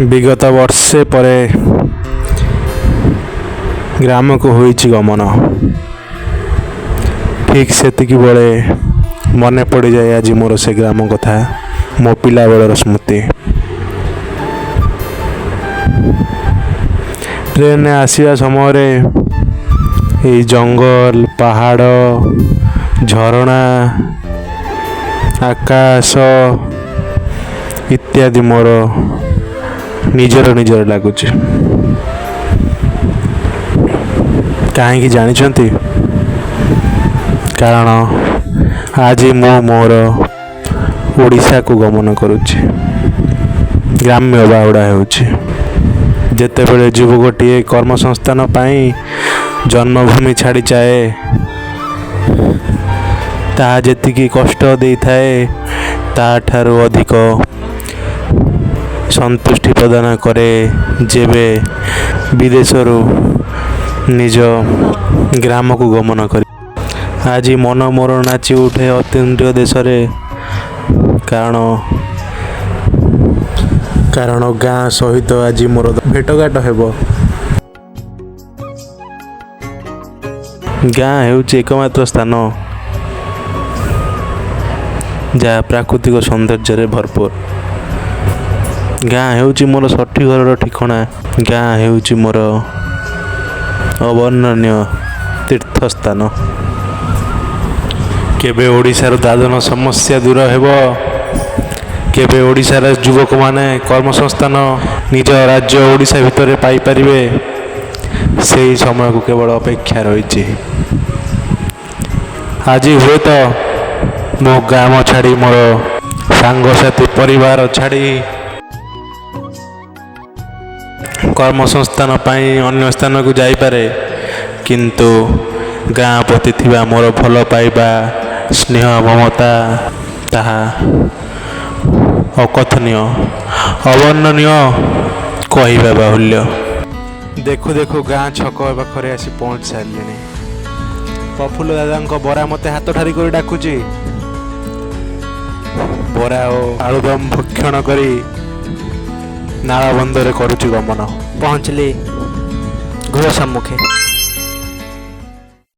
ବିଗତ ବର୍ଷେ ପରେ ଗ୍ରାମକୁ ହୋଇଛି ଗମନ। ଠିକ୍ ସେତିକି ବେଳେ ମନେ ପଡ଼ିଯାଏ ଆଜି ମୋର ସେ ଗ୍ରାମ କଥା, ମୋ ପିଲାବେଳର ସ୍ମୃତି। ଟ୍ରେନରେ ଆସିବା ସମୟରେ ଏଇ ଜଙ୍ଗଲ, ପାହାଡ଼, ଝରଣା, ଆକାଶ ଇତ୍ୟାଦି ମୋର ନିଜର ନିଜର ଲାଗୁଛି। କାହିଁକି ଜାଣିଛନ୍ତି? କାରଣ ଆଜି ମୁଁ ମୋର ଓଡ଼ିଶାକୁ ଗମନ କରୁଛି, ଗ୍ରାମ୍ୟ ବାହୁଡ଼ା ହେଉଛି। ଯେତେବେଳେ ଯୁବକଟିଏ କର୍ମସଂସ୍ଥାନ ପାଇଁ ଜନ୍ମଭୂମି ଛାଡ଼ି ଯାଏ, ତାହା ଯେତିକି କଷ୍ଟ ଦେଇଥାଏ ତାଠାରୁ ଅଧିକ ସନ୍ତୁଷ୍ଟି ପ୍ରଦାନ କରେ ଯେବେ ବିଦେଶରୁ ନିଜ ଗ୍ରାମକୁ ଗମନ କରେ। ଆଜି ମନ ମୋର ନାଚି ଉଠେ ଅତୀନ୍ଦ୍ରିୟ ଦେଶରେ, କାରଣ ଗାଁ ସହିତ ଆଜି ମୋର ଭେଟଘାଟ ହେବ। ଗାଁ ହେଉଛି ଏକମାତ୍ର ସ୍ଥାନ ଯାହା ପ୍ରାକୃତିକ ସୌନ୍ଦର୍ଯ୍ୟରେ ଭରପୁର। ଗାଁ ହେଉଛି ମୋର ଷଠି ଘରର ଠିକଣା। ଗାଁ ହେଉଛି ମୋର ଅବର୍ଣ୍ଣନୀୟ ତୀର୍ଥସ୍ଥାନ। କେବେ ଓଡ଼ିଶାର ଦାଦନ ସମସ୍ୟା ଦୂର ହେବ, କେବେ ଓଡ଼ିଶାର ଯୁବକମାନେ କର୍ମସଂସ୍ଥାନ ନିଜ ରାଜ୍ୟ ଓଡ଼ିଶା ଭିତରେ ପାଇପାରିବେ, ସେହି ସମୟକୁ କେବଳ ଅପେକ୍ଷା ରହିଛି। ଆଜି ହୁଏତ ମୋ ଗ୍ରାମ ଛାଡ଼ି, ମୋର ସାଙ୍ଗସାଥି ପରିବାର ଛାଡ଼ି କର୍ମସଂସ୍ଥାନ ପାଇଁ ଅନ୍ୟ ସ୍ଥାନକୁ ଯାଇପାରେ, କିନ୍ତୁ ଗାଁ ପ୍ରତି ଥିବା ମୋର ଭଲ ପାଇବା, ସ୍ନେହ, ମମତା ତାହା ଅକଥନୀୟ, ଅବର୍ଣ୍ଣନୀୟ, କହିବା ବାହୁଲ୍ୟ। ଦେଖୁ ଦେଖୁ ଗାଁ ଛକ ପାଖରେ ଆସି ପହଞ୍ଚି ସାରିଲିଣି। ପ୍ରଫୁଲ୍ଲ ଦାଦାଙ୍କ ବରା ମୋତେ ହାତ ଠାରି କରି ଡାକୁଛି। ବରା ଓ ଆଳୁଦମ ଭକ୍ଷଣ କରି ନାଳବନ୍ଧରେ କରୁଛି ଗମନ। ପହଞ୍ଚିଲି ଗୃହ ସମ୍ମୁଖେ।